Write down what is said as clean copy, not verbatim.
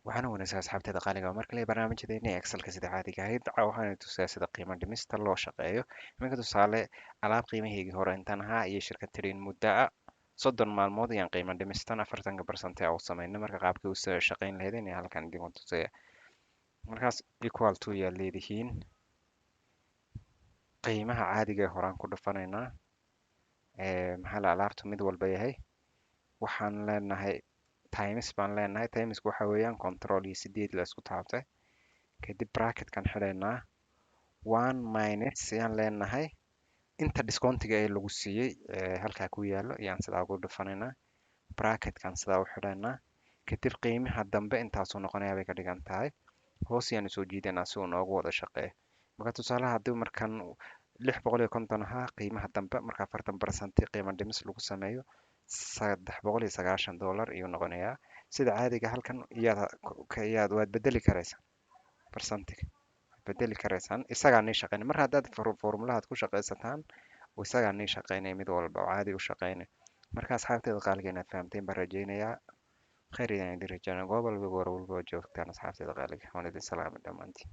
Waxaana wanaagsan asxaabteeda qaaliga ah. Markale barnaamijyadeena Excelka sida caadiga ahayd waxaan tusayaa sida qiimo dhimista loo shaqeeyo. Iminka tusaale, alaab qiimaheygii hore intaan ahaa iyo shirkad tirin muddo ah 30 maalmood ayaan qiimo dhimistan 40-ka percent u sameynay. Marka qaabkii u shaqeyn lahayd in halkan idinku tusaya. Markaas equal to yaad leedihiin, qiimaha caadiga ee horaan ku dhufanaynaa, maxaa la alaabtu mid walba yahay. Waxaan leenahay times baan leenahay. Timesku waxa weeyaan control iyo 8 la isku taabtay. Kadib bracketkan xidhaynaa, one minus ayaan leenahay, inta discountiga ee lagu siiyey halkaa ku yaalo ayaan sidaa ugu dhufanaynaa, bracketkan sidaa u xidhaynaa. Kadib qiimaha dambe intaasuu noqonayaa bay ka dhigan tahay. Hoos ayaan usoo jiidanaa si uu noogu wada shaqeeyo. Marka tusaalaha haddii markan 650 ahaa qiimaha dambe, marka 40% qiimo dhimis lagu sameeyo, $390 ayuu noqonayaa. Sida caadiga halkan iyaad waad bedeli karaysaa, percentiga waad bedeli karaysaan, isagaa nii shaqeynaya. Mar haddaad formulahaad ku shaqaysataan, isagaa nii shaqeynaya, mid walba oo caadi u shaqeynaya. Marka asxaabteeda qaaliga, inaad fahamteen baan rajeynayaa. Khayr idin rajeynaya goob walba, goor walba oo joogtaan. Asxaabteeda qaaliga, waan idin salaamay dhammaantiin.